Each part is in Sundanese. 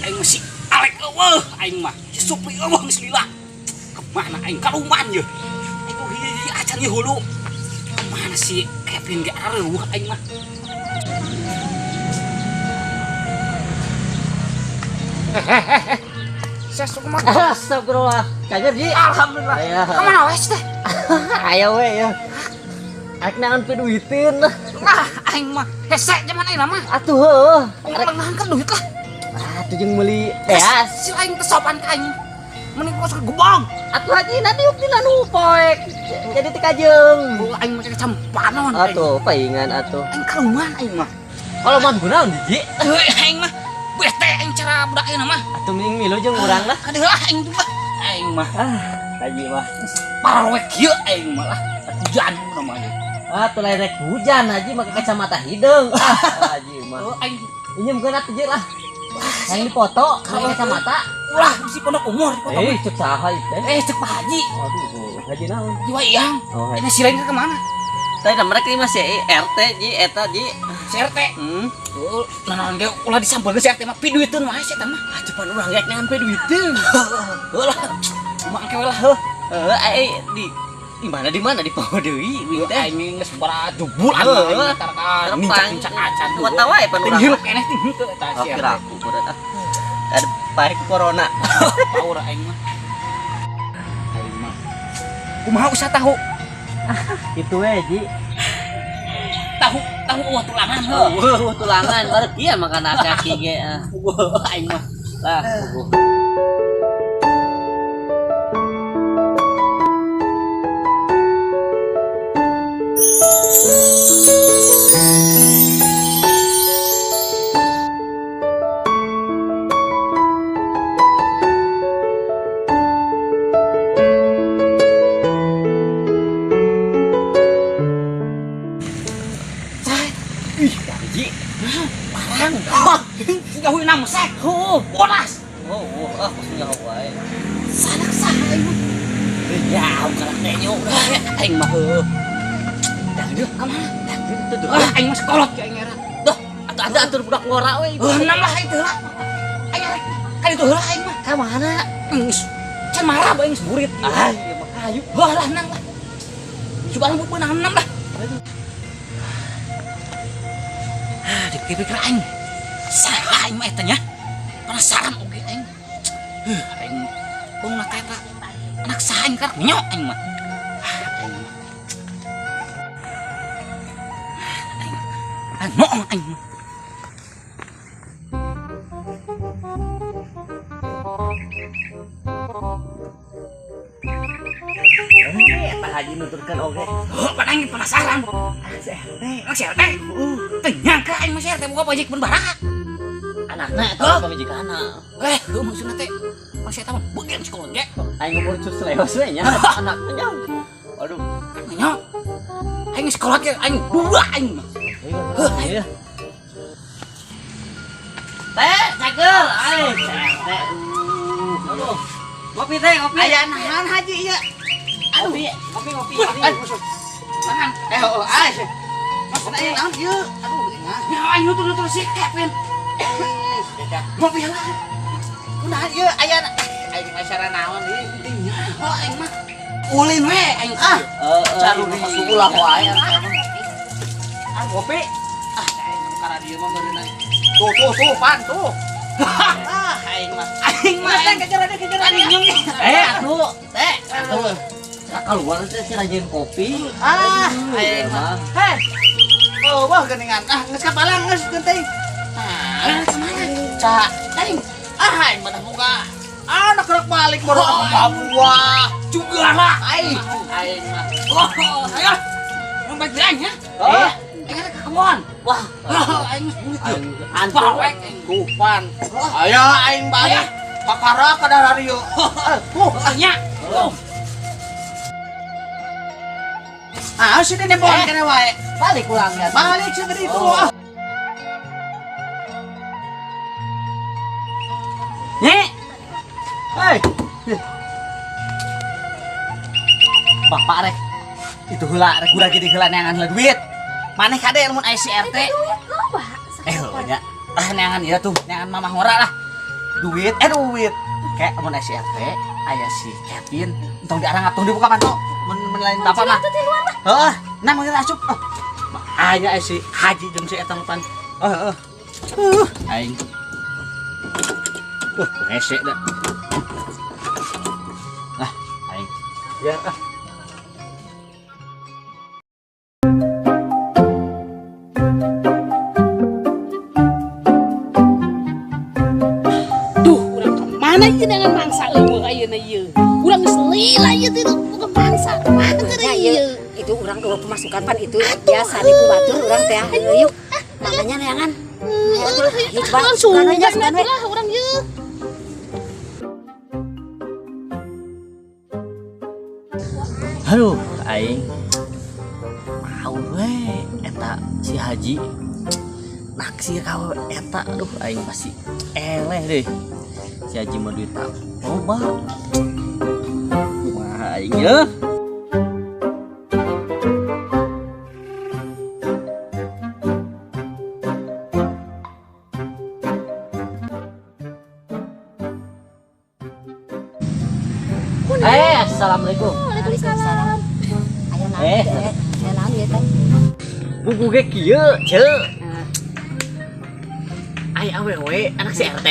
Aing mah si Alek eueuh aing mah. Si Supri eueuh geus lila. Kemana aing kaluman ye? Aing tuh hiji acan ye hulu. Kemana si Kevin ge areueuh aing mah. Astagfirullah. Kajer ji. Alhamdulillah. Aya. Kemana we teh? Aya we ya. Arek naon piduiteun. Ah, aing mah hese zaman ayeuna mah. Atuh heuh. Arek kan duit lah. Atuh jeung meuli beas. Si aing teh sopan ka aing. Mending kos gebong. Atuh haji na diuk dina nu poek. Jadi teu kajeung. Oh, aing mah campanon. Atuh paingan atuh. Aing kaluman aing mah. Kalau mah gunaon hiji? Heuh aing mah. Bete aing cara budak ayeuna mah. Atuh mending milu jeung urang lah. Aduh lah aing tuh lah. Aing mah Ah, haji mah. paralwe kieu aing mah lah. Hujan namanya. Ah, tuh lain rek hujan haji make kacamata hideung. Ah, haji mah. Heuh aing Ini mungkin atuh ji lah. Yang dipoto pakai kacamata. ulah si pondok umur dipoto. Eh, cek saha ieu teh? Eh, cek Pak Haji. Waduh, haji naon? Jiwa iyang. Oh, haji. Ini si lain ke kemana? Tadi mereka ini masih RT ji eta ji. Si RT. Hmm. Oh, nanaon ge ulah disampeurkeun si RT mah piduiteun wae si eta mah. Ah, cepat urang rek neangan pe duiteun. Heuh lah. Cuma engke we lah heuh. Heeh, di mana di poho deui wing teh. Aing geus barajubulan Heuh. aing tara nincak-nincak acan. Kuat wae pan Ting urang. hirup keneh ting henteu eta Oh, si RT. kira aku berat ah. Ada pae ku corona. Power aing mah. Aing mah. Kumaha usah tahu? Itu we ji. Tahu tahu eueuh tulangan heuh. Eueuh tulangan barek ieu makan kaki ge ah. Eueuh aing mah. Lah, puguh. Ih, Ji. parang. Jauhin nama sek. Heuh. Bodas. Oh, oh, ah kosong nyaho wae. Sanak saha aing mah. Ya, karak nenyo. Ah, aing mah heuh. Dah deuk ka mana? Dah teu Ah, aing mah sekolot ya aing era. Dah, atuh ada atur budak ngora we. Heuh, enam lah itu heula. Aing rek kan itu heula aing mah. Ka mana? Geus can marah bae geus burit. Ah, ieu mah hayu. Heuh lah enam lah. Coba lah beunang enam lah. Ah, dipikir-pikir aing. Saha aing mah eta nya? Penasaran oge aing. Heuh, aing beunang teh eta. Anak saha aing karek nyok aing mah. Ah, aing mah. Aing. Ah, noong aing mah. Eta haji nuturkeun oge. Heuh, pan aing penasaran. Si RT. Anak si RT. Teu nyangka aing mah si RT boga pajik pun bara. Anakna eta Heuh. pamajikanna. Eh, heuh maksudna teh. Masih eta mah begian sekolah ge. Aing ngomong cus leos we nya anakna nya. Waduh. Nyok. Aing sekolah ge aing dua aing mah. Heuh. Teh, cager. Ai, RT. Aduh. Ngopi teh, ngopi. Aya nahan haji ieu. Ngopi, ngopi, ngopi. Tangan. Eh, oh, ay. Maksudna aya naon ieu? Aduh, ingat. Nya aing nutur-nutur si Kevin. Ngopi heula. Kunaon ieu aya aing masyara naon ieu? Oh, aing mah ulin we aing. Ah, Heeh. caruri ulah wae. Ah, ngopi. Ah, aing mah ka dieu mah meureunna. Tuh, tuh, tuh, pan tuh. Ah, aing mah. Aing mah Teh, kejar aja, kejar aja. Eh, atuh, teh. Atuh. Keluar teh si rajin kopi. Ah, aing mah. Hei. Oh, wah geuningan. Ah, geus kapalang geus geuting. Ah, kemana? Cak. Aing Ah, aing mah boga. Anak rek balik baru ke Papua. juga lah. Aing, aing mah. Oh, ayo. Yang baik aing ya. Eh, Aing rek ke kebon. wah. Oh, aing geus burit yeuh. Antum. Bawek aing. Tuh, pan. Aya aing balik. Kakara ka darario. Tuh. Nya. Tuh. Ah, si dene bon kene wae. Balik ulang ya. Balik si tadi itu. Oh. Ah. Nyi. Hei. Bapak rek. Itu heula rek gura gede heula neangan heula duit. Maneh kade lamun aya si RT. Duit loba. Eh, heuh nya. Ah, neangan ieu tuh, neangan mamah ngora lah. Duit, duit. Kayak mun si RT, aya si Kevin, entong diarang atuh dibuka panto. Mun mun lain bapak mah. Heeh, nang mun asup. Oh. Aya si Haji jeung si eta pan. Heeh. Aing. Rese dah. Ah, aing. Ya, ah. Duh, urang ka mana ieu dengan mangsa eueuh ayeuna ieu. Urang geus lila ieu teh bukan mangsa. Mana Ya, teh iya. ieu? Itu urang dua pemasukan pan itu biasa nipu batur urang teh. Yuk. Namanya neangan. Ayo atuh lah, yuk coba. Langsung Sugan we nya, sugan we. lah urang ieu. Aduh, aing mau we eta si Haji naksir ka eta. Aduh, aing pasti eleh deh. Si Haji mah duit tak loba. Kumaha aing ye? Assalamualaikum. Waalaikumsalam. Aya naon Eh. teh? Aya naon ieu teh? Buku ge kieu, ceu. Ai awewe anak si RT.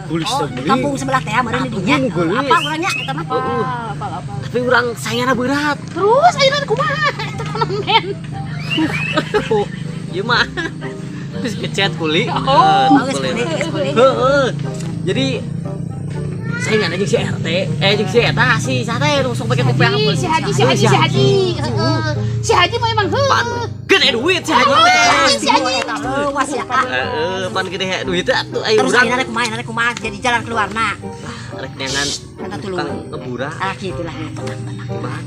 Gulis Oh, teh di geulis. kampung sebelah teh meureun di dinya. Atuh, geulis. Apa urangnya eta mah? Heeh. Apa-apa. Tapi urang sayangna berat. Terus ayeuna kumaha? Eta konon. Ieu mah terus ngechat kuli. Oh, geus kuli, geus kuli. Heeh. Jadi saingan aja si RT, jeung si eta si sate nu sok pake kopiah. Si Haji, si Haji, si Haji. Heeh. Si Haji mah emang heuh. Pan gede duit si Haji teh. Si Haji. Leuwas ya. Ah. Heeh, pan gede duit teh atuh ayo Terus urang. ayeuna rek kumaha, rek kumaha jadi jalan keluarna. Rek neangan Eta tulung. tukang ngebura. Ah, gitulah tenang tenang. Kumaha?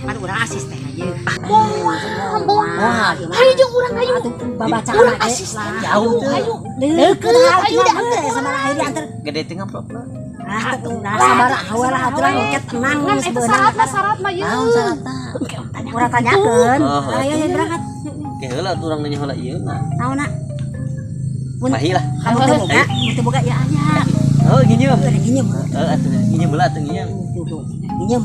Kan urang asisten aja. Wah, Hayu jeung urang hayu. Atuh babacaan Urang ade asisten. lah. Jauh tuh. Hayu. Deukeut Hayu hayu diantar. sama hayu diantar. Gede teh ngaplokna. Ah, tuh nah sabar hawa lah atuh lah engke tenang Ngan geus eta beunang. syaratna syaratna ieu. Naon syaratna? Urang tanyakeun. Oh, Ayo ayo berangkat. Ke heula atuh urang nanya heula ieu na. Naonna? Mun Mahi lah. kamu teu boga, mun teu boga ya aya. Oh, nginjem. Heuh, nginjem. Heeh, atuh nginjem heula atuh nginjem. Tuh, tuh, nginjem.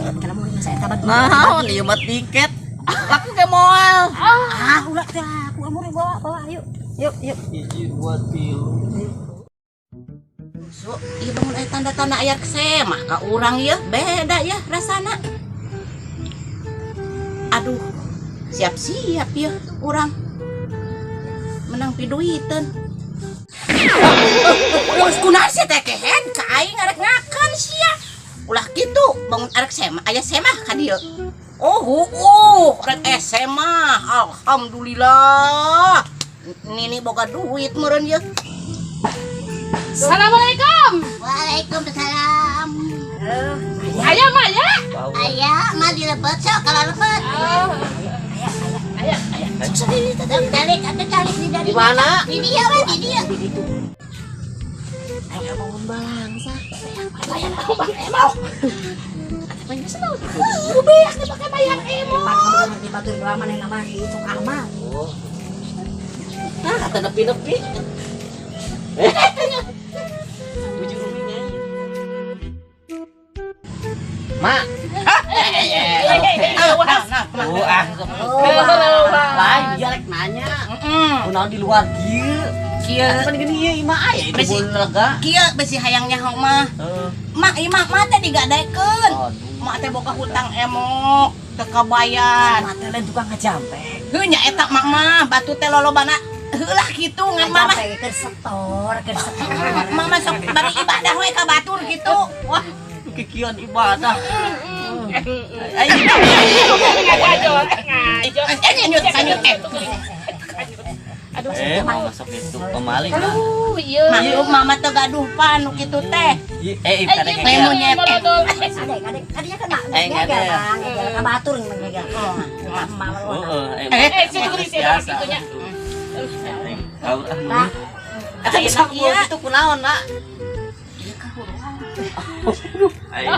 Kalau mau masa eta bagi. Naon ieu mah tiket. Laku ge moal. Ah, ulah teh aku amur bawa bawa ayo. Yuk, yuk. 1 2 3. So, ieu bangun aya tanda-tanda aya semah ka urang ieu beda ya rasana. Aduh, siap-siap ya urang. Menang piduiteun. Terus kunaon sia teh kehed ka aing arek ngakan sia. Ulah kitu bangun arek semah aya semah ka dieu. Oh, huuh, rek semah. Alhamdulillah. Nini boga duit meureun ieu. Assalamualaikum. Waalaikumsalam. Aya mah ya. Ayah, mah dilebet sok kalau lebet. Aya, aya. Sok sendiri teh. Calik, atuh calik di dari. Di mana? Di dia we, di dia. Ayo bangun balangsa. Bayang aku bang emok. Beak nih pakai bayang emok. Di batur doa mana nama sok amal. Oh. Nah, kata nepi-nepi. Tujuh rupiahnya. Mak. Oh, ah. Lain dia rek nanya. Kunaon di luar kieu? Kieu. Kan gini ieu imah aya itu Besi. mun lega. Kieu besi hayang nyaho mah. Heeh. Mak imah mah teh digadekeun. Aduh. Mak teh boga hutang emok teu kabayar. Mata lain tukang ngajampe. Heuh nya eta mak mah batu teh lolobana heulah kitu ngan mama. Ngajampe keur setor, keur setor. Mama sok bari ibadah we ka batur kitu. Wah, Kikian ibadah. Ayo. Ngajo, ngajo. Kanyut kanyut eh. Aduh, Mau masuk itu pemaling. aduh, iya. Maklum mama teh gaduh pan nu kitu teh. Eh, kadang Eh, Mau nyepet. molodol. Adek, adek, tadinya kan mak Eh, nggak ngegel, ada. Bang, ngegel ka batur ngegel. Oh, mak Heeh, Eh, situ geulis ya, kitunya. Tahu ah. Nah. Eta bisa Iya. itu kunaon, Nak? Iya kahuruan. Ayo.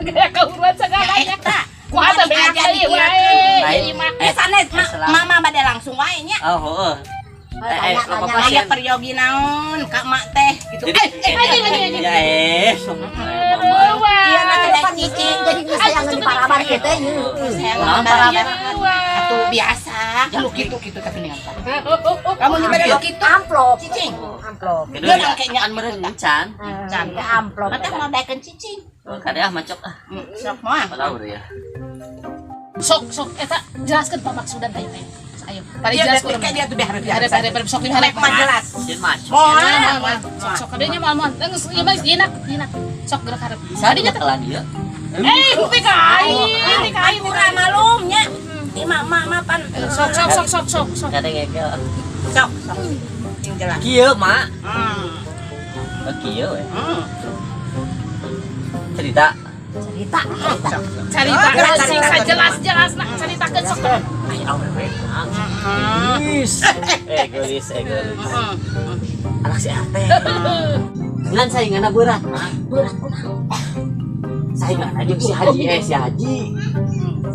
Gaya kahuruan segalanya. Eta. Kumaha teh beak Diajar deui wae. Lain. Ieu mah. Ya sanes mama bade langsung wae nya. Oh, heeh. Eh, Tanya, apa tanya. Aya peryogi naon ka mak teh gitu. Jadi, Eh, eh, anjing, anjing. Ya sok. Iya na teh Pan cicing. jadi geus hayang di paraban ieu teh. Sayang Paraban. Atuh biasa. Lu kitu-kitu tapi dengan Kamu nyebet lu kitu. Amplop. Cicing. Amplop. Dia nang kayaknya Kan meureun encan. Can. Ke amplop. Mata mau daekeun cicing. Kade ah macok ah. Sok moal. Palaur ya. Sok sok eta jelaskeun pamaksudan teh teh. Ayo, paling Dia jelas dia kurang. dia tuh biar Harap harap harap sok di harap. Mah jelas. Sieun macok. Moal. Moal, sok sok kadenya moal moal. Geus ieu mah jinak jinak. Sok gerak harap. Bisa Tadinya teh. kelan ieu. Eh, teh kain, teh kain. Kurang malumnya. Di mak mak mak pan. Sok sok sok sok sok sok. Kade ngekel. Sok sok. Yang jelas. Kieu, Mak. Hmm. Oh, kieu we. Hmm. Cerita. Cerita, cerita. Carita sing sajelas-jelas nak caritakeun sok. Ay, awewe, Mak. Gelis. Eh, gelis, eh, gelis. Anak si RT. Ngan sainganna berat, Mak. Berat kumaha? Saingan jeung si Haji, eh si Haji.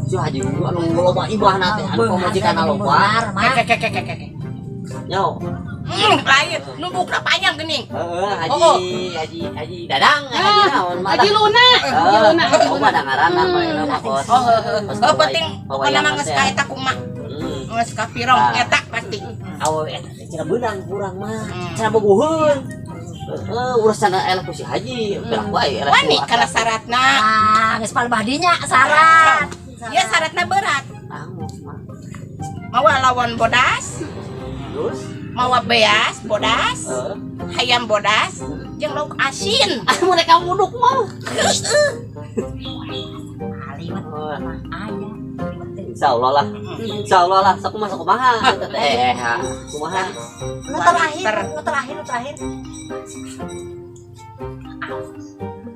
Si Haji anu loba ibahna teh, anu pamajikanna loba. Benar, Mak. Kek kek kek kek kek. Nyo. Lain, numbukna panjang geuning. Heeh, Haji, Oh. Haji, Haji Dadang, Haji naon mah. Haji Luna, Haji Luna, Haji Oh, Luna. ada ngaranna mah eta mah kos. Oh, heuh. Oh, penting pokona mah geus teh. ka eta kumaha. Geus ka pirong eta pasti. Awewe eta teh cenah beunang kurang mah. Cenah bogoheun. Heeh, urusan eleh ku si Haji, berak wae eleh. Wani kana syaratna. Ah, geus palebah dinya syarat. Ya syaratna berat. Tangguh mah. Mawa lawan bodas, Terus mawa beas bodas, heeh. hayam bodas, jeung lauk asin. Ah, mereka muduk mah. Ali mah aya. Insyaallah lah. Insyaallah lah, sok kumaha sok kumaha. Eh, ha, kumaha. Nu terakhir, nu terakhir, nu terakhir.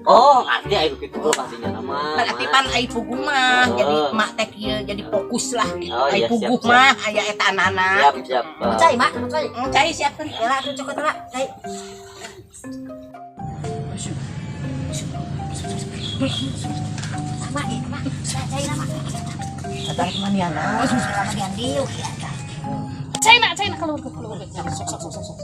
Oh, ngerti ayo kitu pastinya nama. Berarti pan ai puguh mah Oh. jadi mak teh kieu jadi fokus lah gitu. Oh, Ai iya, puguh siap, siap. mah aya eta anak-anak. Siap, siap. Nu cai, Mak, nu cai. Cai siapkeun. Kela tuh cokot lah, cai. Sama, eh, Mak. Cai lah, Mak. Tarik maniana. Sama dian diuk ya. tah. Cai nak, cai nak keluar keluar. Sok sok sok sok sok.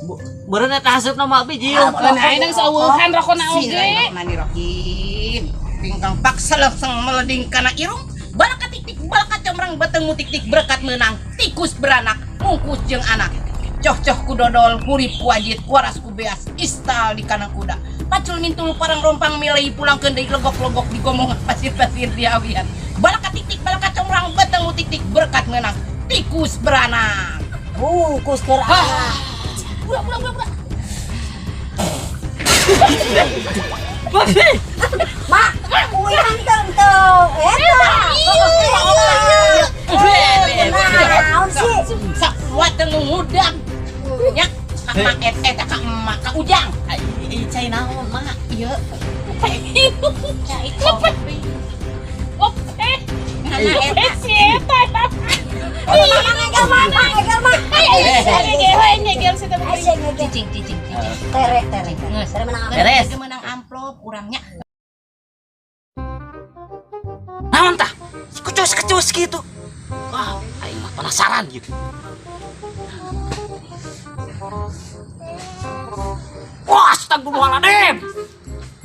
Meureun eta haseupna mah biji. Nah, aing saueuhan rokona oge. Bismillahirrahmanirrahim. Pingkang paksa langsung meleding kana irung. Balakat tik balakat comrang beteng mutik tik berkat menang. Tikus beranak, mungkus jeung anak. Coh-coh ku dodol, hurip ku wajit, waras ku beas, istal di kanang kuda. Pacul mintul parang rompang milai pulang deui legok-legok di gomongan pasir-pasir di awian. Balakat tik balakat comrang beteng mutik tik berkat menang. Tikus beranak. Bungkus keur anak. Budak budak budak budak. Mak, ulang teu eta. Naon sih? Sok teu ngudang. Nya, ka mak et eta ka emak ka ujang. Ai, cai naon, Mak? Ieu. Cai kopi. Oke. Ngana eta. Si eta. Ngegel mak, ngegel mak. Ngegel ngegel si teh. Cicing cicing cicing. Tere tere. Tere menang apa? Beres. Geus menang amplop urangnya. Naon tah? Si kecus-kecus gitu. Wah, aing mah penasaran gitu. Wah, astagfirullahaladzim.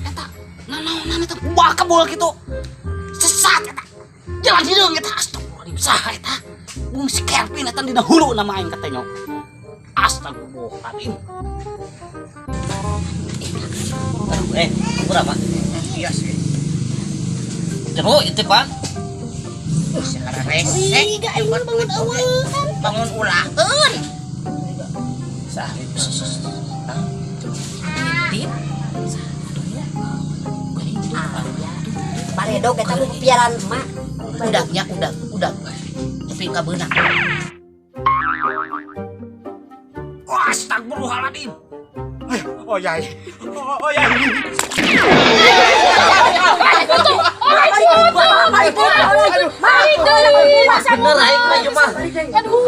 Eta, nanaonan eta buah kebul gitu. Sesat eta. Jalan hideung eta astagfirullahaladzim. Saha eta? Bung si Kelvin eta dina hulu nama aing katanya. Astagfirullahaladzim. Aduh, eh, berapa? Iya sih. Jero itu, Pan. Sekarang rese. Bangun eueuhan. Bangun ulaheun. Sah. Titip. Baredog eta mah piaran emak. Udangnya udang, udang. Tapi ka beunang. Wah, astagfirullahaladzim. Oh ya, oh ya. Bener aing mah ieu mah. Aduh,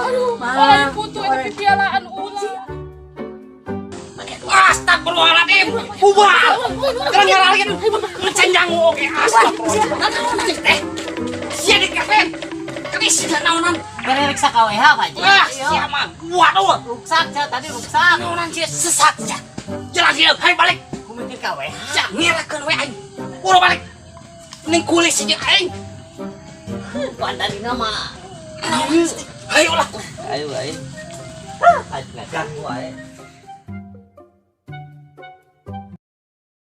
aduh. Oleh putu eta pipialaan ulah. Astagfirullahaladzim. Bubar. Gara-gara lagi ngecenjang oke. Astagfirullahaladzim. Eh, sia di kafe. Keris naonan. Bere rek sakaweha, Pak Haji. Wah, sia mah Waduh. Ruksak sia tadi ruksak. Naonan sia sesat sia. Jalan sia, hayu balik. Ku mikir ka WH. Sia ngerakeun we aing. Buru balik. Ning kulis jeung aing. Pandalina mah. Hayu lah. Ayo ayo. Ayo ngaganggu ayo.